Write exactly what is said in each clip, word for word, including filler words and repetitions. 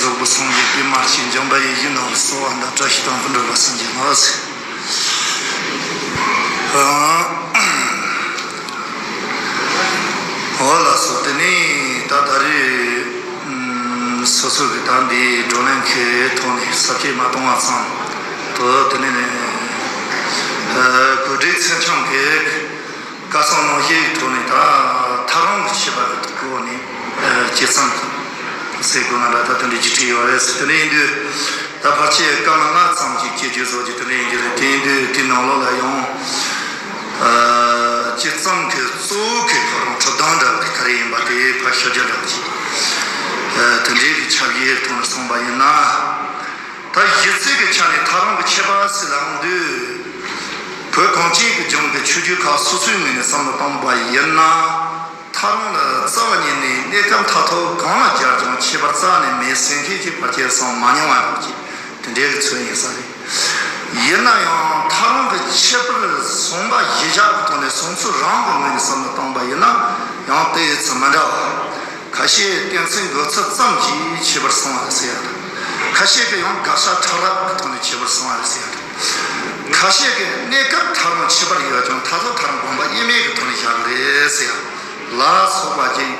རྫོགས་པའི་སངས་རྒྱས་པད་མ་ཞེས་འཇམ་པ་ཡིད་བཞིན་ནོར་བུ་གསོལ་བ་འདེབས། བཀྲ་ཤིས་དང་ཕུན་གྲུབ་པ་སངས་རྒྱས་ལགས། འོ་ལགས་སོ། དེ་ནས་ད་ད་རེས་སོ་སོ་གི་ད་འདིའི་བགྲོ་གླེང་གི་ཐོག་ནས་ས་བཅད་མ་གཏོང་བ་ཙམ་དུ། དེ་ནས་གོ་སྒྲིག་ཚན་ཆུང་གི་བཀའ་གསུང་གནང་བཞེས་ཀྱི་ཐོག་ནས། ད་ཐག་རིང་གི་ཁྱད་པར་གྱི་སྐོར་ནས་ཨ་དཔྱད་རྩོམ་ཟེར་དགོས་ན་འདྲ། ད་དེ་འདྲའི་ཅིག་བྲིས་ཡོད་རེད། དེ་འདྲ་ཡིན་དུས་ད་ཕལ་ཆེར་སྐར་མ་ལྔ་ཙམ་ཅིག་དཔྱད་བརྗོད་སོགས་ཀྱི་དེ་འདྲ་ཡིན་གྱི་རེད། དེ་ཡིན་དུས་དེའི་ནང་ལོགས་ལ་ཡང་ཨ་དཔྱད་རྩོམ་གྱི་གཙོ་བོ་གི་ཁོ་རང་གྲུབ་དོན་འདྲ་བ་ག་རེ་ཡིན་པ་དེ་ཕར་ཤོད་རྒྱུ་འདྲ་བ་ཅིག་ཨ་དེ་འདྲའི་གི་ཁྱབ་བྱེད་ཐོག་ནས་གསུངས་པ་ཡིན་ན། ད་གཞི་རྩའི་གི་ཆ་ནས་ཐག་རིང་གི་ཁྱད་པར་ཟེར་ལབ་དུས། བོད་གངས་ཅན་གྱི་ལྗོངས་ཀྱི་ཆོས་བརྒྱུད་ཁག་སོ་སོའི་ངོས་ནས་བསམ་བློ་བཏང་པ་ཡིན་ན། ཐག་རིང་ལ་རྩ་བ་ཉིད་ནས་གནས་སྐབས་མཐར་ཐུག་གང་ལ་སྦྱར་ཀྱང་ཁྱད་པར་རྩ་ནས་མེད་ཟེར་མཁན་གྱི་ཕལ་ཆེར་སོང་མ་མྱོང་བ་རེད། དེ་འདྲའི་གི་ཚོད་ཡིན་ས་རེད། ཡིན་ན་ཡང་ཐག་རིང་གི་ཁྱད་པར་བཟུང་བ་གཞི་བཞག་གི་ཐོག་ནས་བཟུང་ཚུལ་རང་གི་ངོས་ནས་བསམ་བློ་བཏང་པ་ཡིན་ན་ཡང་དེ་ཡི་ཚུལ་མི་འདྲ་བ། ཁ་ཤས་གཏན་ཚིགས་འགོད་ཚུལ་ཙམ་གྱིས་ཁྱད་པར་སོང་བ་རེད་ཟེར་ཡ་དང་། ཁ་ཤས་ཀྱིས་ཡང་དགག་བྱ་ཕྲ་རགས་ཀྱི་ཐོག་ནས་ཁྱད་པར་སོང་བ་རེད་ཟེར་ཡ་དང་། ཁ་ཤས་ཀྱིས་གནས་སྐབས་ཐག་རིང་ཁྱད་པར་ཡོད་ཀྱང་མཐར་ཐུག་ཐག་རིང་དགོངས་པ་དབྱེར་མེད་ཀྱི་ཐོག་ནས་བཞག་གི་རེད་ཟེར་ཡ་ལ་སོགས་པ་ཅིག་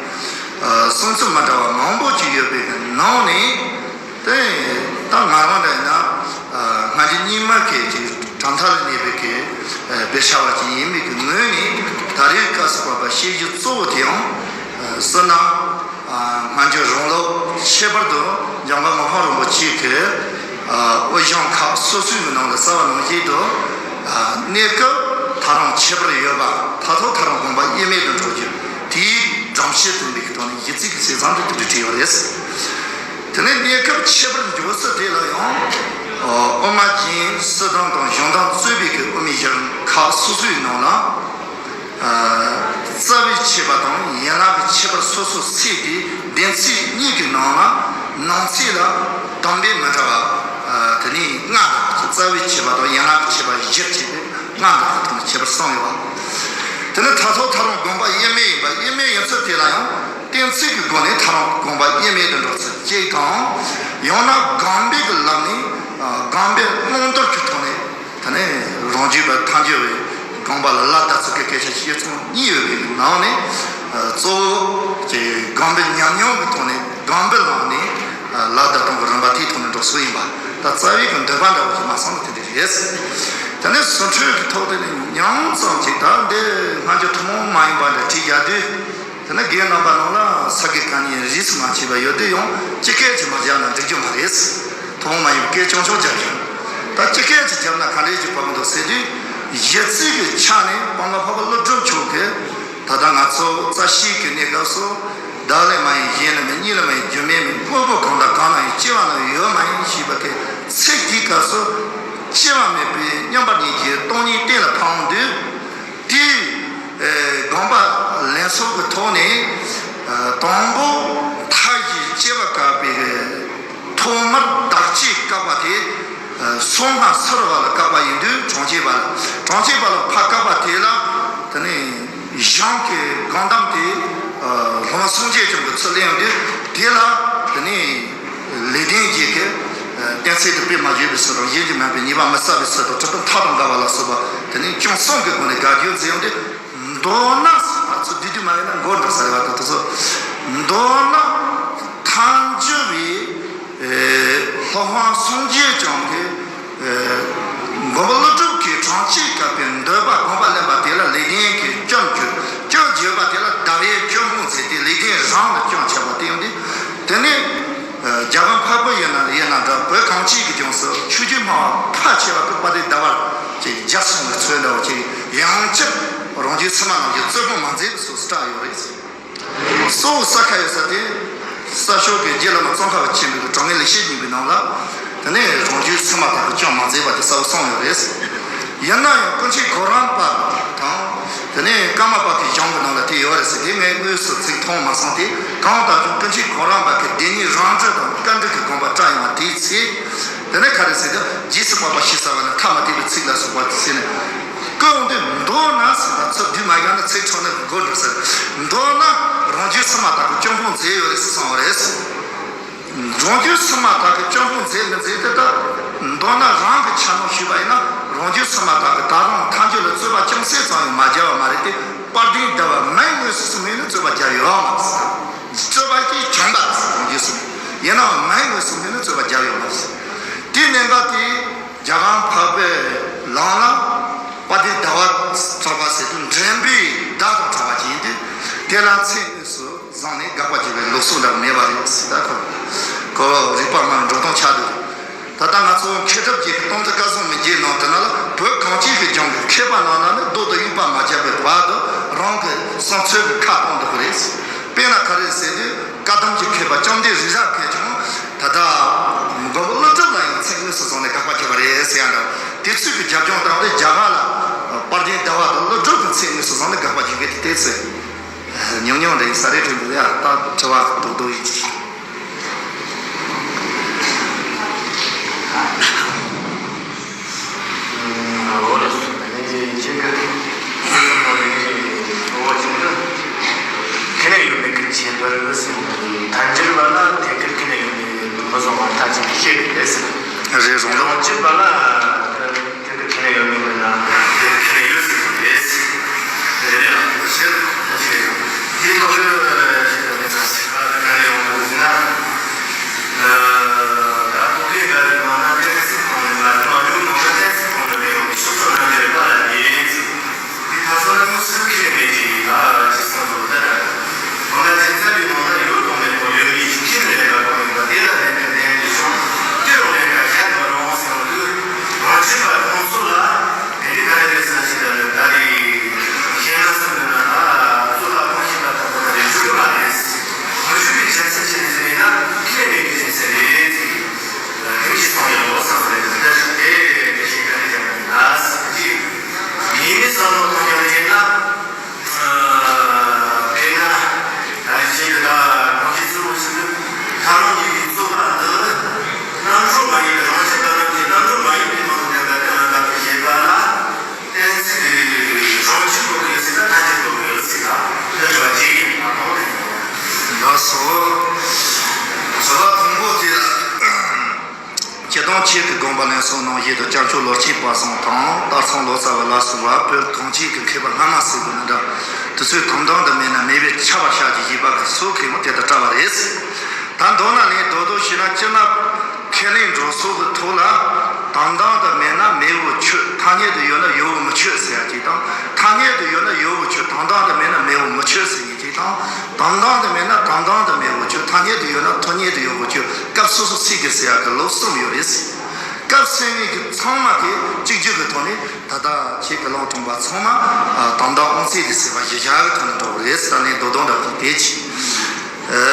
ཨ་གསུང་ཚུལ་མི་འདྲ་བ་མང་པོ་ཅིག་ཡོད་པའི་ནང་ནས། དེ་ད་ང་རང་འདྲ་ཡིན་ན་ཨ་སྔ་འགྱུར་རྙིང་མ་གི་ཅིག་གྲུབ་མཐའ་ལ་གནས་པའི་གི་ཨ་དཔེ་ཆ་བ་ཅིག་ཡིན་པའི་གི་ངོས་ནས། ད་རེས་སྐབས་སུ་བབས་པ་བཤད་རྒྱུ་གཙོ་བོ་དེ་ཡང་ཨ་བསོད་ནམས་ཨ་སྔ་འགྱུར་རང་ལུགས། ཁྱད་པར་དུ་འཇམ་མགོན་མི་ཕམ་རིན་པོ་ཆེ་གི་ཨ་དབུ་གཞུང་ཁག་སོ་སོའི་གི་ནང་ལ་རྩ་བ་ནང་བཞིན་དུ་ཨ་གནས་སྐབས་ཐག་རིང་ཁྱད་པར་ཡོད་པ། མཐར་ཐུག་ཐག་རིང་དགོངས་པ་དབྱེར་མེད་དུ་འགྲོ་རྒྱུ་དེའི་སྒྲོམ་གཞི་བཏིང་བའི་གི་ཐོག་ནས་གཞི་རྩའི་གི་ཟེར་ཙམ་དུ་དེ་འདྲ་བྲིས་ཡོད་རེད། དེ་ནས་གནས་སྐབས་ཁྱད་པར་འཇོག་ས་དེ་ལ་ཡང་། ཨ་དབུ་མ་རྒྱན་སྤྱི་དོན་དང་གཞུང་དོན་གཙོས་པའི་གི་དབུ་མའི་གཞུང་ཁག་སོ་སོའི་ནང་ལ། ཨ་རྩ་བའི་ཁྱད་པར་དང་ཡན་ལག་གི་ཁྱད་པར་སོ་སོར་ཕྱེ་སྟེ། སྡེ་ཚན་གཉིས་ཀྱི་ནང་ལ་ནང་གསེས་ལ་དོན་ཕན་མི་འདྲ་བ། ཨ་དེ་ནས་ལྔ་འདུག་རྩ་བའི་ཁྱད་པར་དང་ཡན་ལག་གི་ཁྱད་པར་བཞི་བྱས་ཏེ་ལྔ་འདུག་ཐོག་ནས་ཁྱད་པར་གསུངས་ཡོད་པ། དེ་ནས་མཐར་ཐུག་ཐག་རིང་དགོངས་པ་དབྱེར་མེད་ཡིན་པ། དབྱེར་མེད་ཡིན་ཚུལ་དེ་ལ་ཡང་། གཏན་ཚིགས་ཀྱི་སྒོ་ནས་ཐག་རིང་དགོངས་པ་དབྱེར་མེད་དུ་འགྲོ་ཚུལ་གཅིག་དང་། ཡང་ན་དགོངས་པའི་གི་ལམ་ནས་ཨ་དགོངས་པའི་བླང་དོར་གྱི་ཐོག་ནས། དེ་ནས་རང་རྒྱུད་པ་ཐལ་འགྱུར་བའི་དགོངས་པ་ལ་ལད་ཟློས་ཚུལ་གྱི་སྐད་ཆ་བཤད་ཚུལ་གཉིས་ཡོད་པའི་ནང་ནས། ཨ་གཙོ་བོ་གི་དགོངས་པའི་ཉམས་མྱོང་གི་ཐོག་ནས་དགོངས་པའི་ལམ་ནས་ཨ་ལད་ཟློས་གཏོང་གི་རིམ་པ་དེའི་ཐོག་ནས་འགྲོ་ཚུལ་ཡིན་པ། ད་རྩ་བའི་གི་འདོད་པ་འདྲ་བོ་ཞིག་མ་སོང་ན་དེ་འདྲ་རེད། དེ་ནས་ཟུར་འཕྲོས་ཀྱི་ཐོག་དེ་ནས་ཉུང་ཙམ་ཅིག་ད་འདི་སྔ་འགྱུར་ཐུན་མོང་མ་ཡིན་པ་འདྲ་བྲིས་བཞག་དུས། དེ་ནས་རྒན་རྣམ་པ་རྣམས་ལ་ས་དགེ་བཀའ་རྙིང་རིས་སུ་མ་ཆད་པ་ཡོད་དུས་ཡང་སྤྱི་སྐད་ཅིག་མ་བརྒྱབ་ན་འགྲིག་རྒྱུ་མ་རེད། ཐུན་མོང་མ་ཡིན་པའི་སྐད་ཆུང་ཆུང་བརྒྱབ་ཡོད། ད་སྤྱི་སྐད་ཅིག་བརྒྱབ་ན་ག་འདྲས་ཅིག་བབས་འདུག་ཟེར་དུས། གཞི་རྩའི་གི་ཆ་ནས་སྤང་བླང་འཕགས་པ་ཀླུ་སྒྲུབ་མཆོག་གིས། ད་ལྟ་ང་ཚོ་རྩ་ཤེས་ཀྱི་གནས་སྐབས་སུ། བདག་ལས་མ་ཡིན་གཞན་ལས་མིན། གཉིས་ལས་མ་ཡིན་རྒྱུ་མེད་མིན། དངོས་པོ་གང་དག་གང་ན་ཡང་། སྐྱེ་བ་ན་ཡོད་མ་ཡིན་ཞེས་པ་གི་ཚིག་དེའི་སྐབས་སུ། སྐྱེ་བ་མེད་པའི་མཉམ་པ་ཉིད་ཀྱི་སྟོང་ཉིད་གཏན་ལ་ཕབ་འོང་དུས། དེའི་ཨེ་དགོངས་པ་ལེན་ཚུལ་གྱི་ཐོག་ནས། ཨ་དང་པོ་མཐའ་བཞིའི་སྐྱེ་བ་བཀག་པའི་ཐོག་མར་བདག་སྐྱེ་བཀག་པ་དེ། ཨ་སོ་ལྔ་ཚུར་བ་ལ་བཀག་པ་ཡིན་དུས། གྲངས་ཅན་པ་ལ། གྲངས་ཅན་པ་ལ་ཕར་བཀག་པ་དེ་ལ། དེ་ནས་གཞུང་གི་དགོངས་དོན་དེ། ཨ་སློབ་མ་སངས་རྒྱས་བྱུང་གི་ཚུལ་ལེན་ཡོང་དུས། དེ་ལ་དེ་ནས་ལེགས་ལྡན་འབྱེད་ཀྱི་ཨ་གཏན་ཚིགས་དེ་དཔེ་མ་བརྗོད་པའི་ཚུལ་དང་། གཞན་གྱིས་མ་ཕན་ཉེས་པ་མི་བསགས་པའི་ཚུལ་དང་། གྲུབ་དོན་མཐའ་དང་འགལ་བ་ལ་སོགས་པ། དེ་ནས་སྐྱོན་གསུམ་གྱི་སྒོ་ནས་དགག་སྒྲུབ་མཛད་ཡོང་དུས། མདོར་ན་ཟེར་བ་ཚོ་བསྡུས་བསྡུས་མ་ཡིན་ན་མགོ་འགྲོ་ས་རེད་བ། ད་དེ་ཚོ་མདོར་ན་ཐལ་འགྱུར་བའི་ཨེ་སློབ་དཔོན་སངས་རྒྱས་བྱུང་གི་ཨེ་མགོན་པོ་ཀླུ་སྒྲུབ་ཀྱིས་གྲངས་ཅན་བཀག་པའི་འདོད་པ་དགོངས་པ་ལེན་པ་དེ་ལ་ལེགས་ལྡན་གྱིས་སྐྱོན་བརྗོད། སྐྱོན་བརྗོད་པ་དེ་ལ་ཟླ་བའི་སྐྱོན་སྤོང་མཛད་དེ། ལེགས་ལྡན་རང་ལ་སྐྱོན་བྱས་པ་དེ་ཡང་དེ། དེ་ནས་ཨ་རྒྱ་གར་འཕགས་པ་ཡིན་ན་ཡིན་ན་འདྲ། བོད་གངས་ཅན་གྱི་ལྗོངས་སུ་ཆོས་བརྒྱུད་སྨྲ་བ་ཕལ་ཆེ་བ་གིས་དཔལ་ལྡན་ཟླ་བ་ཅིག་རྒྱལ་སོང་བའི་ཚུལ་འདྲ་བོ་ཅིག་ཡང་བསྐྱར་རང་རྒྱུད་ཕྱི་མ་རྣམས་ཀྱིས་རྩོད་སྤོང་མ་མཛད་པའི་སོགས་སུ་བཀྲལ་ཡོད་རེད། གཙོ་བོ་གསལ་ཁ་ཡོད་ས་དེ། གསར་ཤོག་གི་རྗེ་བླ་མ་ཙོང་ཁ་པ་ཆེན་པོའི་དྲང་ངེས་ལེགས་བཤད་སྙིང་པོའི་ནང་ལ། དེ་ནས་རང་རྒྱུད་ཕྱི་མ་དག་གིས་སྐྱོན་མ་མཛད་པ་དེ་གསལ་པོ་གསུངས་ཡོད་རེད། ཡིན་ན་ཡང་ཀུན་མཁྱེན་གོ་རམས་པ་དང་། དེ་ནས་ཀརྨ་པ་གི་གཞུང་གི་ནང་ལ་དེ་ཡོད་རེད་ཟེར། དེ་ངས་དངོས་སུ་ཚིག་མཐོང་མ་སོང་སྟེ། གང་ལྟར་ཀྱང་ཀུན་མཁྱེན་གོ་རམས་པ་གིས་བདེན་གཉིས་རང་འགྲེལ་དང་བཀའ་འགྲེལ་གྱི་དགོངས་པ་བཀྲལ་ཡོང་བ་དེའི་ཚེ། དེ་ནས་ག་རེ་ཟེར་ཏེ། རྗེས་སུ་དཔག་པ་ཞེས་བྱ་བ་ནི་ཐ་མ་དད་པའི་ཚིག་ལ་སོགས་པ་ཟེར་ནས། ཀུན་འདི་མདོར་ན་ཟེར་ན་ཚུར་བསྡུས་མ་བཞག་ན་ཚིག་འཕྲོ་ནི་མགོ་འགྲོ་ཟེར། མདོར་ན་རང་རྒྱུད་ཕྱི་མ་དག་གིས་སྐྱོན་སྤོང་མཛད་ཡོད་རེད་ཟེར་གསུངས་པ་རེད། རང་རྒྱུད་སུ་མ་ཐག་གི་སྤྱང་པོ་མཛད་མི་མཛད་དེ་ལྟ། མདོར་ན་རང་གི་ཆ་ནས་ཞུས་པ་ཡིན་ན། རང་རྒྱུད་སུ་མ་ཐག་གི་ད་རུང་ཐལ་འགྱུར་ལ་རྩོད་པ་ཅུང་ཟད་ཙམ་ཡང་མ་བརྒྱབ་པ་མ་རེད་དེ། དཔལ་ལྡན་ཟླ་བ་མའི་ངོས་སུ་སོང་ནས་ནི་རྩོད་པ་བརྒྱབ་ཡོད་མ་རེད། རྩོད་པ་དེ་བྱུང་བ་རེད། རང་རྒྱུད་སུ་ཡིན་ནའང་མའི་ངོས་སུ་སོང་ནས་ནི་རྩོད་པ་བརྒྱབ་ཡོད་མ་རེད། དེའི་གནད་འགག་དེ་རྒྱ་གར་འཕགས་པའི་ལམ་ལ་དཔལ་ལྡན་ཟླ་བ་གྲགས་པ་ཟེར་དུས་འགྲན་པའི་ཟླ་དང་གྲགས་པ་ཅིག་ཡིན་དུས། དེ་ལ་མཚན་དངོས་སུ་བཟུང་ནས་དགག་པ་བྱེད་པའི་ལུགས་སྲོལ་འདྲ་མེད་པ་རེད་ཟེར། ད་ཁོ་ཁོ་རིག་པ་སྨྲ་བའི་འགྲོ་སྟངས་ཆགས་འདུག་ད་ལྟ་ང་ཚོ་མཁས་གྲུབ་རྗེ་གི་སྟོང་ཐུན་སྐལ་བཟང་མི་རྗེའི་ནང་དུ་ན་ལ། བོད་གངས་ཅན་གྱི་ལྗོངས་ཀྱི་མཁས་པ་རྣམས་ལ་ནི་རྡོ་དང་དབྱུག་པ་མ་བརྒྱབ་པའི་བར་དུ་རང་གི་བསམ་ཚུལ་གྱི་ཁ་གཏོང་འདུག་པ་རེད། དཔེར་ན་ག་རེ་ཟེར་དུས། བཀའ་གདམས་ཀྱི་མཁས་པ་བཅོམ་ལྡན་རི་རབ་ཀྱིས་ཀྱང་ད་ལྟ་མགོན་པོ་ཀླུ་སྒྲུབ་ལ་ཡང་མཚན་དངོས་སུ་བཟུང་ནས་དགག་པ་བྱས་པ་རེད་ཟེར་ཡང་འདྲ། དེ་ཚོའི་གི་རྒྱབ་ལྗོངས་དང་དེ་རྒྱ་གར་ལ་དཔལ་ལྡན་ཟླ་བ་དང་ཀླུ་སྒྲུབ་ཀྱི་མཚན་དངོས་སུ་བཟུང་ནས་དགག་པ་བྱེད་མཁན་དེ་དེ་ཚོས་ཉུང་ཉུང་རེད། ས་རེ་ཁྲོད་འདུག་ཡ། ད་དྲི་བ་རྡོག་རྡོག་ཡིན། འོ་ལགས་སོ། ཨ་ནི་ཁྱེད་ཀྱིས་གཙོ་བོ་གཅིག་ནི་ཁས་ལེན་ཡོད་མེད་ཀྱི་ཆེད་དུ་རེད་ཟེར། ཐལ་འགྱུར་བ་ལ་དེ་ཀ་ཁས་ལེན་ཡོད་མེད་མི་བཟུང་བ་མཐའ་གཅིག་ཏུ་བཤད་པ་རེད་ཟེར། རེད། རང་ལུགས། རང་རྒྱུད་པ་ལ་དེ་ཀ་ཁས་ལེན་ཡོད་མེད་མིན་ན་དེ་ཀ་ཁས་ལེན་ཡོད་ཟེར་གྱི་རེད་ཟེར། དེ་རེད་ལ་ཟེར་གྱི་རེད། དེ་ཐོག་ལ་ཞིག་ལ་མེད་ན་ཟེར་བ་ག་རེ་ཡོང་གི་འདུག་ཟེར་ན། ད་ཁོ་གིས་ག་རེ་མ་ན་ཏེ་སི་ཁོང་ནི་ལ་ནོ་ཡོ་ནོ་ག་ཏེ་སི་ཁོང་ནི་ཡོ་ཤོ་ཤོ་ན་ཏེ་པ་ལ་ཡེ་ཙི། དེ་ཁ་སང་ལ་མུ་སུ་ཁེ་མེ་ཅི་ཡི་ལ་ཅི་སོང་ལོ་ད་ར། ཁོང་ལ་ཅི་ཚ་བའི་ནང་ལ་ཡོད་གོ་མེད་གོ་ཡོད་མི་ཤུགས་ཁེ་མེ་ལ་གོ་མེད་པ་དེ་ལ་ལན་དེ་ལན་དེ་ཤོང་དེ་རུ་ལན་ག་ཤ་མ་རོང་སེ་མ་དུ་རང་ཅི་པ་ཁོང་ཚོ་ལ་དེ་རིགས་ག་རེ་རེད་ས་ཞིག་ལ་ལ་ད་རེ་ཤེས་ན་སུ་ལ་ན་ལ་ཚོ་ལ་ཁོང་ཞིག་ལ་ད་ཁོ་ད་རེ་ཞུ་གི་མ་རེད། མ་ཞུ་བའི་ཆ་ཚད་ཆེ་ནི་ཟེར་ན་ཁེ་མེ་གི་ཆ་ཚད་རེད། དེ་བཞིན་སོང་ཡང་ལོ་སང་རེ་འདི་འདྲ་ཞིག་དེ་དེ་བཞིན་ག་རེ་ཀྱང་མིན་ན་ཟེར་གྱི། ངེད་མི་བསམ་བློ་གཏོང་རྒྱུ་ཡིན་ན། དེས་ན་ད་ཞིག་ད་གང་ཞིག་གཙོ་བོ་ཞིག་ཏུ་ཁ་ལོ་ཉིད་ཀྱི་གཙོ་བོ་འདི་རྣམ་གྲོལ་མ་ཡིན་པའི་རང་བཞིན་དང་རྣམ་གྱི་རྣམ་གྲོལ་མ་ཡིན་པའི་ནང་དུ་ལྡན་པ་དེ་ལ་བདག་ཏུ་བྱེད་པ་ལ། གཏན་ཚིགས་རང་བཞིན་ལྡོག་གི་ཡོད་ཟེར་ན་ཐལ་འགྱུར་ལྡོག་གི་ཡོད་ཟེར་ན་དེ་འདྲ་བ་ཅིག་ཡིན་པ་མཐོང་རེད། ལགས་སོ། བྱ་བ་དང་པོ་དེ་ལ། སྤྱིར་བཏང་ཁྱེད་ཀྱི་དགོངས་པ་ལེན་སོགས་ནང་བཞིན་དུ་སྐྱབས་མཆོག་ལོ་ཆེན་དཔལ་བཟང་དང་སྟག་ཚང་ལོ་ཙཱ་བ་ལ་སོགས་པ་བོད་གངས་ཅན་གྱི་མཁས་པ་སྔ་མ་ཟེར་དགོས་ན་འདྲ། དེ་ཚོས་དམ་དམ་དུ་མེད་ན་མེད་པས་ཁྱབ་པར་བྱ་རྒྱུ་ཞེས་པ་གི་སྲོལ་གྱིས་མ་དེ་ལྟར་བཀྲལ་བ་རེད། ད་མདོར་ན་ལན་རྡོག་རྡོག་བྱས་ན། སྤྱིར་ན་ཁས་ལེན་འགྲོ་སོགས་ཀྱི་ཐོག་ལ་དང་དང་དུ་མེད་ན་མེད་པའི་ཆོས། ཐ་སྙད་དུ་ཡོད་ན་ཡོད་པའི་མི་ཆོས་ཟེར་ཡ་གཅིག་དང་། ཐ་སྙད་དུ་ཡོད་ན་ཡོད་པའི་ཆོས། དང་དང་དུ་མེད་ན་མེད་པའི་མི་ཆོས་ཟེར་ཡ་གཅིག་དང་། དང་དང་དུ་མེད་ན་དང་དང་དུ་མེད་པའི་ཆོས། ཐ་སྙད་དུ་ཡོད་ན་ཐ་སྙད་དུ་ཡོད་པའི་ཆོས། སྐབས་སོ་སོ་ཚིག་གི་ཟེར་ཡ་གི་ལུགས་གསུམ་ཡོད་རེད། སྐབས་ཟེར་མཁན་གྱི་ཚང་མ་དེ་གཅིག་གྱུར་གྱི་ཐོག་ནས་ད་ལྟ་ཁྱེད་ཀྱི་ལུང་དྲངས་པ་ཚང་མ་དང་དང་དབང་ཚད་དེ་ཟེར་བ་གཞི་བཞག་གི་ཐོག་ནས་འགྲོ་གི་རེད། ད་ནི་རྡོག་རྡོག་འདྲ་པོ་དེ་ཅི། ཨ།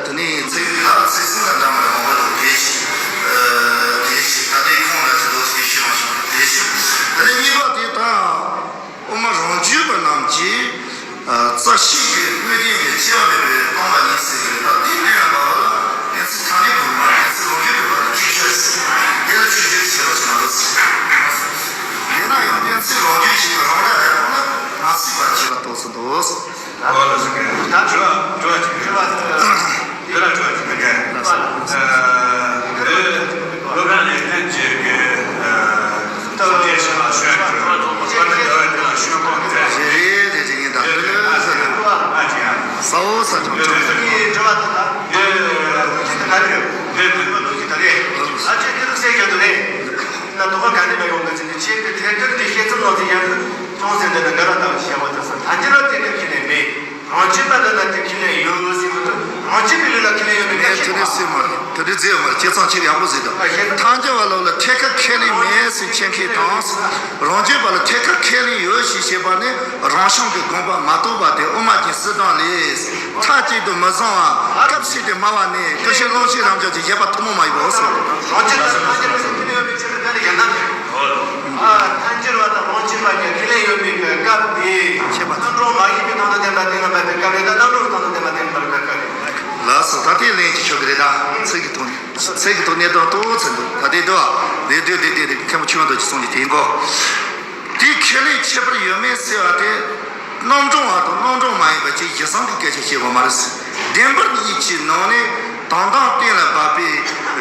དེ་ནས་ཚིག་ལ་ཚིག་གསུམ་ལ་འདྲ་མི་འདྲ་མང་པོ་འདུག་དེ་ཞིག་ཨ། དེ་ཞིག་ད་ལྟའི་ཁོང་ལ་ཚིག་ལོ་ཚིག་ཤེས་མ་བྱུང་དེ་ཞིག་དེ་ནས་གཉིས་པ་དེ་དང་། དབུ་མ་རང་རྒྱུད་པ་རྣམས་ཀྱིས། ཨ། རྩ་ཤེས་ཀྱི་དངོས་བསྟན་གྱི་སྐྱེ་བ་མེད་པའི་སྟོང་པ་ཉིད་ཟེར་གྱི་རེད། ད་དེ་གཏན་ལ་འབབ་པ་ལ་གཏན་ཚིགས་ཐ་སྙད་དུ་མ་གཏན་ཚིགས་རང་རྒྱུད་དུ་བབ་ནས་ཁྱད་ཆོས་ཟེར། དེ་ལ་ཆོས་ཅན་ཟེར་བ་ཞིག་མ་གཏོགས་ཟེར། ཡིན་ན་ཡང་གཏན་ཚིགས་རང་རྒྱུད་ཅིག་གི་རང་སྒྲ་རེད་མཐོང་ན་མ་ཚིག་པར་བྱེད་པ་རྟོགས་སུ་འདུག་ཨོ་ལགས་སོ། ད་དྲི་བ་དྲི་བ་ཅིག་རེད། དྲི་བ་དེ་ལ་དྲི་བ་ཅིག་རེད། ཨ། འདི་སློབ་དཔོན་ལེགས་ལྡན་རྗེ་གི་ཨ། སངས་རྒྱས་ཆེན་པོ་ཞུ་ཡ་དྲི་བ་དཔལ་ལྡན་ཟླ་བའི་དོན་ལ་ཞུ་ཡ་ཁོང་གི་རེད། རེད་རེད་རེད་རེད། ད་འདི་ལ་ས་ལ་ས་འོ་ས་ཆུང་ཆུང་། འདི་དྲི་བ་དེ་ད་འདི་ལོ་རྒྱུས་དེ་ག་རེ་ཡོད། འདི་ལོ་རྒྱུས་ད་རེད། ཨ་ཅེ་འདི་རུ་སེ་ག་འདུག་རེད། ན་དོ་ག་ག་ནས་མ་ཡོང་གི་ཚིག་འདི་ཆེད་དུ་ཐད་ཀར་འདི་བཤད་ཚུལ་ནང་དུ་ཡང་ཅུང་ཟད་འདི་ན་འགལ་བ་ལྟ་བུ་ཞིག་བཤད་པ་དེ་སོང་། ཐལ་འགྱུར་ལ་དེ་ལྟར་ཁས་ལེན་མེད། རང་རྒྱུད་པ་འདི་ལ་དེ་ཁས་ལེན་ཡོད་ཟེར་གྱི་འདུག་རང་རྒྱུད་པའི་ལུགས་ལ་ཁས་ལེན་ཡོད་མེད་ངས་དེ་འདྲ་ཟེར་མ་རེད། དེ་འདྲ་ཟེར་མ་རེད། ཁྱེད་ཚང་ཆེད་ཡག་པོ་ཟེར་འདུག་ཨ་ཤེས། ཐལ་འགྱུར་བ་ལོ་ལ་ཐད་ཀར་ཁས་ལེན་མེད་ཟེར་མཁྱེན་མཁན་དང་། རང་རྒྱུད་པ་ལ་ཐད་ཀར་ཁས་ལེན་ཡོད་ཞེས་བཤད་པ་ནི་རང་བྱུང་གི་དགོངས་པ་མ་རྟོགས་པ་དེ་དབུ་མ་གི་སྲིད་དོན་ལས་མཐའ་གཅིག་ཏུ་མི་བཟུང་བ། སྐབས་ཤིག་ཏུ་སྨྲ་བ་ནི་ཀུན་ཤེས་ཀློང་ཆེན་རབ་འབྱམས་ཀྱིས་བཞེད་པ་ཐུན་མོང་མ་ཡིན་པའོ་ཟེར། རང་རྒྱུད་ལ་ཐལ་འགྱུར་བ་ཟེར་ཁས་ལེན་ཡོད་མེད་ཆེད་དུ་ག་ནས་ཡང་ན། ཨ། ཐལ་འགྱུར་བ་དང་རང་རྒྱུད་པ་གཉིས་ཁས་ལེན་ཡོད་མེད་ཀྱི་སྐབས་དེ། ཤེས་པ། རྣམ་གྲངས་མ་ཡིན་པའི་དོན་དུ་བསྟན་པ་དེ་ལ་འབད་པའི་སྐབས་རེད། ད་རྣམ་གྲངས་ཀྱི་དོན་དུ་བསྟན་པ་དེ་ལ་འབད་པའི་སྐབས་རེད། ལགས་སོ། ད་ལྟའི་ལན་གྱི་ཆོག་གི་རེད་ད། ཚིག་གི་ཐོག་ནས། ཚིག་གི་ཐོག་ནས་དོན་རྟོགས་ཚུལ་འདུག་ད་ལྟའི་འདུག་བ། ལས་དུས་དེ་དེ་རེད། མཁན་པོ་ཆོས་དབང་རྡོ་རྗེ་གསུང་གི་དེ་གོ། དེའི་ཁས་ལེན་ཁྱད་པར་ཡོད་མེད་ཟེར་བ་དེ། རྣམ་གྲངས་བ་དང་རྣམ་གྲངས་མ་ཡིན་པ་ཅིག་གཞི་བཟང་གི་སྐད་ཆ་བཤད་པ་མ་རེད། བདེན་པར་གཉིས་ཀྱི་ནང་ནས་དང་དང་གཏན་ལ་འབབ་པའི་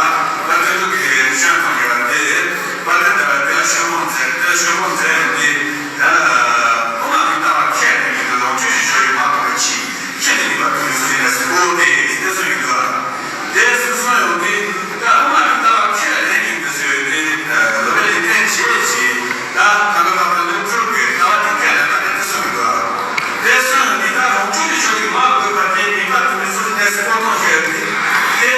ལ་ད་དོན་དུ་གི་ཤོན་ཐོང་གི་ལ་དེ་དཔལ་ལྡན་ཟླ་བ་དེ་ལ་ཤོན་མོང་མཛད་དེ་ཤོན་མོང་མཛད་ཡོད་དེ། ད་དབུ་མ་གི་ལྟ་བ་ཁས་ལེན་གྱི་འདུག་རང་ཆོས་ཀྱི་ཕྱོགས་ཡི་མ་གཏོགས་པ་ཅི་ཁྱེད་ཀྱི་ནུས་པ་ཐོན་གྱི་སུ་ཡིན་ན་སུ་གོ་དེ་དེ་སུ་ཡིན་འདུག་དེ་སུ་སོང་ཡོང་དུས་ད་དབུ་མ་གི་ལྟ་བ་ཁས་ལེན་གྱི་འདུག་ཟེར་ཡོད་དེ། སློབ་དཔོན་ལེགས་ལྡན་འབྱེད་ཀྱིས་ད་ད་ག་ལ་བ་ལོས་འཕྲུལ་དགོས་ལྟ་བ་དེ་ཁས་ལེན་པ་དེ་དེ་སུ་ཡིན་འདུག་དེ་སུ་ཡོང་དུས་ད་རང་ཆོས་ཀྱི་ཕྱོགས་ཡི་མ་གཏོགས་པ་དེ་ནུས་པ་ཐོན་གྱི་སུ་ཡིན་ན་སུ་གོ་ཐོང་ཞེས་ཡོད་དེ།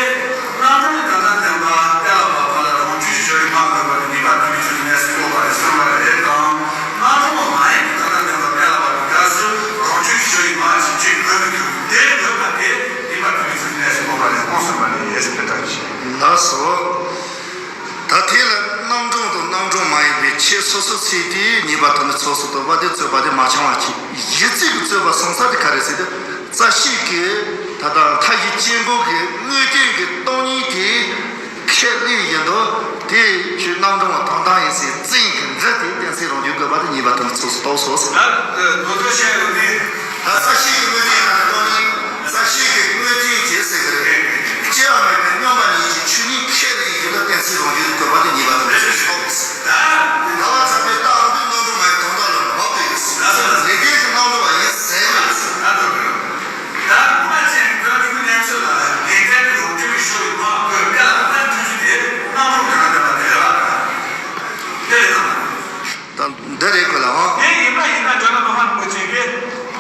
རྣམ་གྲངས་ཀྱི་ད་ལྟ་བདེན་པ་གཏན་ལ་ཕབ་པ་ལ་རང་ཆོས་ཀྱི་ཕྱོགས་ཡི་མ་དགོས་པ་དེ་ནུས་པ་ཐོན་གྱི་ཚུལ་གནས་སུ་འགོད་པ་རེད་གསུངས་པ་རེད་དང་། རྣམ་གྲངས་མ་ཡིན་གྱི་ད་ལྟ་བདེན་པ་གཏན་ལ་ཕབ་པའི་སྐབས་སུ་རང་ཆོས་ཀྱི་ཕྱོགས་ཡི་མ་ཞིག་ཅིག་དགོས་མི་འདུག་དེ་དགོས་པ་དེ་ནུས་པ་ཐོན་གྱི་ཚུལ་གནས་སུ་འགོད་པ་རེད་གསུངས་པ་རེད། ཡེ་ཤེས་དཔེ་གྲགས་ཀྱིས། ལགས་སོ། ད་དེ་ལ་རྣམ་གྲངས་དང་རྣམ་གྲངས་མ་ཡིན་པའི་ཆོས་སོ་སོ་ཚུལ་དེའི་ཉེས་པ་དང་ནི་ཚོགས་སུ་གཏོགས་པ་དེ་རྩོད་པ་དེ་མ་འཆང་བ་གཅིག་གཞི་རྩའི་གི་རྩོད་པ་སོང་ས་དེ་ག་རེ་ཟེར་ཏེ། རྩ་ཤེས་ཀྱི་ད་ལྟ་མཐའ་བཞི་དཔྱད་འགོག་གི་དངོས་བསྟན་གྱི་སྟོང་ཉིད་དེ་ཁས་ལེན་ཡིན་དོ། དེ་ཆོས་རྣམ་གྲངས་བ་དོན་དམ་ཡིན་ཟེར་བཙན་གྱི་འདྲི་དེ་གཏན་ཚིགས་རང་རྒྱུད་བཀོད་པ་དེ་ཉེས་པ་དང་ནི་ཚོགས་སུ་གཏོགས་སོ་ཟེར། ད་དོ་དོ་བཤད་ཡོད་དེ། ད་རྩ་ཤེས་ཀྱི་དངོས་བསྟན་དང་སྟོང་ཉིད། རྩ་ཤེས་ཀྱི་དངོས་བསྟན་དེ་ཟེར་གི་རེད། སྐྱེ་བ་མེད་པའི་སྙོམས་པར་འཇུག་གི་ཆོས་ཉིད་ཁས་ལེན་གྱི་ད་གཏན་ཚིགས་རང་རྒྱུད་དུ་བཀོད་པ་དེ་ཉེས་པ་དང་ཚོགས་སུ་གཏོགས། ད་བར་ཚང་པའི་རྟགས་འདི་རྣམ་གྲངས་མ་ཡིན་དོན་དག་ལ་མ་བབས་པའི་ཡིན། ལེགས་ལྡན་གྱི་རྣམ་གྲངས་པ་ཡིན་ཟེར་བ་ཡིན། ད་དུང་མ་ཅན་གྱི་གནས་ཚུལ་ལ་ལེགས་ལྡན་གྱི་རང་རྒྱུད་ཀྱི་ཕྱོགས་ཡི་མ་བཀོད་སྐད་ལ་མ་ཐུག་རྒྱུ་དེ་རྣམ་གྲངས་ག་ན་ལྡན་པ་དེ་རེད་བ། དེ་རེད་དམ། ད་འདི་རེད་གོ་ལ་འོང་། དེ་ཡིན་པ་ཡིན་ན་ཇོ་ནང་མ་ཧཱ་རིན་པོ་ཆེ་གིས།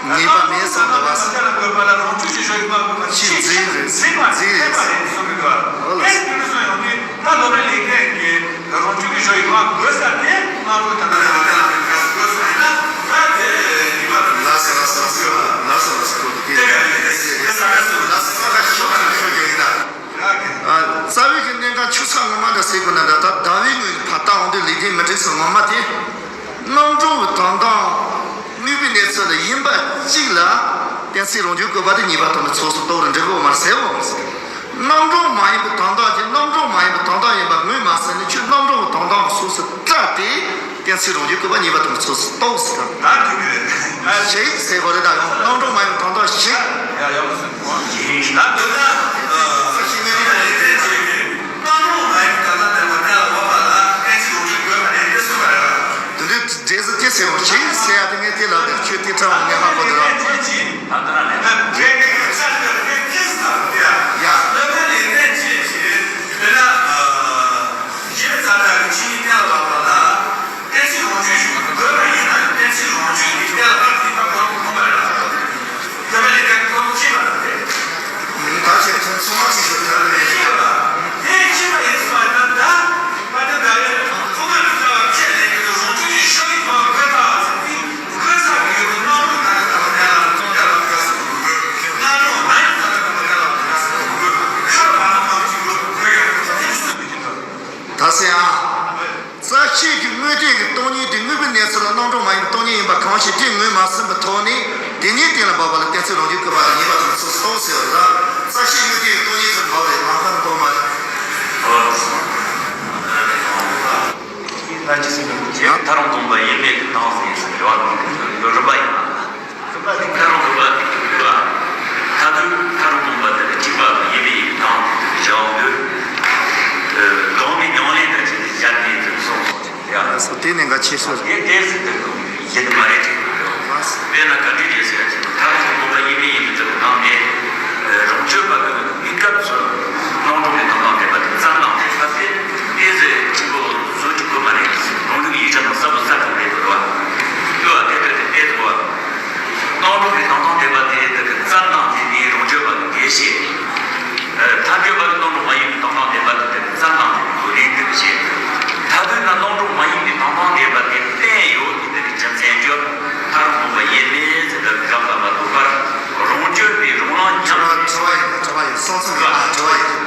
ངེས་པ་མེད་བསམ་པ་བ་ས། ལ་དགོས་པ་ལ་རང་རྒྱུད་ཀྱི་ཕྱོགས་ཡི་མ་དགོས་པ་ཆེས་འཛིན་རེད། འཛིན་པ་འཛིན་འཐད་པ་རེད་གསུངས་གི་འདུག་འོ་ལགས། དེ་སོ་ཡོང་དུས་ད་སློབ་དཔོན་ལེགས་ལྡན་གྱིས་རང་རྒྱུད་ཀྱི་ཕྱོགས་ཡི་མ་དགོས་ས་དེ་སྔ་རོལ་ད་ལྟ་ལ་དགོས་ས་ཡིན་ན་ད་དེ་ཡིན་པ་རེད། ལགས་སོ་ལགས་སོ་ལགས་སོ་ལགས་སོ་ལགས་སོ། དེ་ག་ནས་དེ་ས་ཁ་སོ་ལགས་སོ་ས་ཁ་ཤོག་ཤོག་ཤོག་ཡིན་ད། རྩ་བའི་གི་གནད་འགག་ཆུ་ཚགས་ངོ་མ་འདྲ་ཟེར་དགོས་ན་འདྲ། ད་ཟླ་བའི་ངོས་ནས་ཕར་བལྟ་འོང་དུས་ལེགས་ལྡན་མི་འགྲིག་ས་ངོ་མ་དེ། རྣམ་གྲངས་ཀྱི་དོན་དམ་དངོས་པོའི་གནས་ཚུལ་ལ་ཡིན་པ་གཅིག་ལ་གཏན་ཚིགས་རང་རྒྱུད་བཀོད་པ་དེ་ཉེས་པ་དང་ནི་ཚོགས་སུ་གཏོགས་རུ་འགྲིག་གི་ཡོད་མ་རེད་ཟེར་བ་མ་ཟད། རྣམ་གྲངས་མ་ཡིན་པའི་དོན་དམ་གྱི་རྣམ་གྲངས་མ་ཡིན་པའི་དོན་དམ་ཡིན་པ་ངོས་མ་ཟིན་ནས་ཁྱོད་རྣམ་གྲངས་ཀྱི་དོན་དམ་གྱི་ཕྱོགས་སུ་བཀྲལ་ཏེ། གཏན་ཚིགས་རང་རྒྱུད་བཀོད་པ་ཉེས་པ་དང་ཚོགས་སུ་གཏོགས་ཟེར། ད་འགྲིག་གི་རེད། ཞིག་ཟེར་བ་རེད། ད་ཡང་རྣམ་གྲངས་མ་ཡིན་དོན་དག་ཞིག་ཡ་ཡག་པོ་ཟེར། ད་འདོད་ན། ས་ཞིག་ངེས་ལེགས་ལྡན་འབྱེད་ཀྱིས་རྣམ་གྲངས་མ་ཡིན་དོན་དམ་བདེན་པ་གཏན་ལ་ཕབ་པ་ལ་གཏན་ཚིགས་རང་རྒྱུད་དགོས་པ་རེད་དེ་གསུངས་པ་རེད་བ། དེ་འདྲའི་འགྲེལ་བཤད་དེ་ཟེར་རོ་ཞིག་ཟེར་ཡ་དེ་ངས་དེ་ལབ་དེ་ཁྱོད་དེ་ཁྲ་བ་ངས་ཧ་གོ་འདུག་ར། ད་ལྟ་ར་ལས་ད་འབྲེལ་གྱི་ས་ཞིག་ལ་ངས་དེ་ཟེར་ལབ་དེ་ཡ། ཡ། རྣམ་གྲངས་ལེགས་ལྡན་འབྱེད་ཀྱིས་དཔེར་ན། གཞི་རྩ་དག་གི་ཆོས་ཉིད་གཏན་ལ་ཕབ་པ་ལ། གཏན་ཚིགས་རང་རྒྱུད་ཞིག་དགོས་པ་ཡིན་ན་གཏན་ཚིགས་རང་རྒྱུད་ཀྱི་གཏན་ལ་ཕབ་པའི་བབ་ཁོ་ན་མཐོང་བ་རེད་ལ། དགོས་པ་ལས་ཀ་ཁོ་ན་ཤེས་པ་རེད། ད་ཁྱེད་ཚོ་ཚང་མ་ཅིག་ཞུ་ཐབས་མེད། ཤེས་པ། དེ་ཤེས་པ་ཡིན་ཟེར་བ་ཡིན་ན་ད། ད་ལྟ་ད་རེས་ཁོ་ན་མི་ལྟ་བ་ཁས་ལེན་གྱི་རང་རྒྱུད་ཀྱི་ཕྱོགས་ཡི་མ་དགོས་པ་ཟེར་དུས་དགོས་ས་གི་ཡོད་པ་རྣམ་གྲངས་ད་ལྟ་ད་ལྟ་ལ་ཚོང་རྒྱག་ལ་དགོས་ས་དགོས། རྣམ་གྲངས་མ་ཡིན་ད་ལྟ་ད་ལྟ་ལ་དགོས་ས་དགོས། ཤར་མ་ན་མ་གཅིག་ཡོད་དགོས་ཡ་དེ་ཚོ་མི་འདུག་ད་ཟེར་ཨ། རྩ་ཤེས་ཀྱི་དངོས་བསྟན་གྱི་སྟོང་ཉིད་དེ་དངོས་པོའི་གནས་ཚུལ་ལ་རྣམ་གྲངས་མ་ཡིན་པའི་སྟོང་ཉིད་ཡིན་པ་གང་ཞིག་དེ་ངོས་མ་ཟིན་པའི་ཐོག་ནས་དེ་ཉིད་གཏན་ལ་འབེབས་པ་ལ་གཏན་ཚིགས་རང་རྒྱུད་བཀོད་པ་དང་ཉེས་པ་དང་ཚོགས་སུ་གཏོགས་ཟེར་བ་རེད། རྩ་ཤེས་དངོས་བསྟན་གྱི་སྟོང་ཉིད་ཚུར་འབབ་རེད། ལམ་ཁ་ནས་འབབ་མ་རེད། ལྷ་ཆོས་སེམས་ཀྱི་ཐ་རུང་སྟོང་པ་ཡེ་མེད་ཀྱི་སྟེང་ཟེར་ཡིན་ཟེར་རེད་བ། རིམ་པ་ཡིན་པ། ཐ་རུང་དུ་བ་དེ་གི་བ། ཐ་དུ་ཐ་རུང་དུ་བ་དེ་གི་གཅིག་པ་དང་ཡིན་པའི་ཡིན་དང་དེ་གི་བྱ་བ་འདོད། གང་མི་མྱང་ལས་དང་བཅས་ཏེ་བྱ་དེ་ཚུལ་སོང་སོང་ཅིག་ཡ། སོ་དེ་ནས་འགའ་ཆེ་ཤོས། དེ་དེ་ཟེར་དེ་གི་ཡིན་མ་རེད་དྲན་གི་ཡོད། དཔེར་ན་ག་འདྲ་རེད་ཟེར་ཡ་ཅིག་ཐ་རུང་དུ་བ་ཡིན་པའི་ཡིན་པའི་དེ་གི་ནང་ནས། རང་རྒྱུད་པ་གི་གནས་སྐབས་སུ་རྣམ་གྲངས་ཀྱི་དོན་དམ་བདེན་པ་དེ་ཙམ་དང་ལྡན་པ་དེ་ཏོག་ཙམ་གཅིག་པོ་བཟོ་རྒྱུ་དགོས་མ་རེད། རང་ལུགས་ཡིག་ཆ་དང་གསལ་པོ་གསལ་ཐུབ་རེད་འདུག་བ། ལྟོས་པ་དེ་ལྟར་དེ་ལྟས་འདུག་བ། རྣམ་གྲངས་ཀྱི་དོན་དམ་བདེན་པ་དེ་དེ་གི་ཙམ་དང་ལྡན་ནི་རང་རྒྱུད་པ་གི་འགལ་བཤད། ཐལ་འགྱུར་བ་གི་རྣམ་གྲངས་མ་ཡིན་པའི་དོན་དམ་བདེན་པ་དེ་དེ་གི་ཙམ་དང་ལྡན་ནི་དོན་ལྡན་འགལ་བཤད། ཐ་དུས་ན་རྣམ་གྲངས་མ་ཡིན་པའི་དོན་དམ་བདེན་པ་དེ་བསྟན་ཡོད་དེ་དེ་གི་རྒྱུ་མཚན་རྒྱུ། ཐ་རུང་དུ་བ་ཡེ་མེད་ཟེར་ལབ་གི་སྐབས་ལ་མ་ཐུག་པར་རང་རྒྱུད་པའི་རང་ལམ་ཉམས། དྲི་བ་ཡིན་དྲི་བ་ཡིན་སོང་ཙང་གི་དྲི་བ་ཡིན།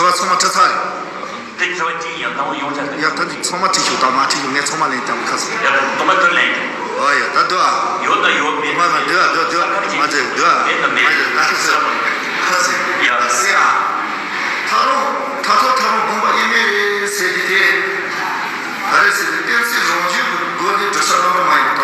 བ་ཚང་མ་ཁྲིད་ཚར་རེད། དེ་ཚོ་གཅིག་ཡང་ནང་ཡོང་ཆ་དེ། ཡ་ད་འདི་ཚང་མ་ཁྲིད་ཤོག་ད་མ་ཁྲིད་ཤོག་ངས་ཚང་མ་ལེན་ཀྱང་ཁ་སོ། ཡ་དུ་མ་དུ་ལེན་ཀྱང་། ཨོ་ཡ་ད་འདུག་ཨ། ཡོད་ན་ཡོད་མེད་མ་མ་འདུག་ཨ་འདུག་འདུག་མ་ཟེར་འདུག་ཨ། མེད་ན་མེད་མ་ཟེར་ད་ཁ་སོ། ཁ་སོ་ཡ་ཟེར་ཨ། ད་རུང་ད་ཐོ་ད་རུང་དགོངས་པ་ཨེ་མེད་རེད་ཟེར་གྱི་དེ། ད་རེས་ཟེར་དེ་གཏན་ཚིགས་རང་རྒྱུད་ཀྱི་སྒོ་ནས་འགྲོ་ས་རང་རང་མ་ཡིན་པ།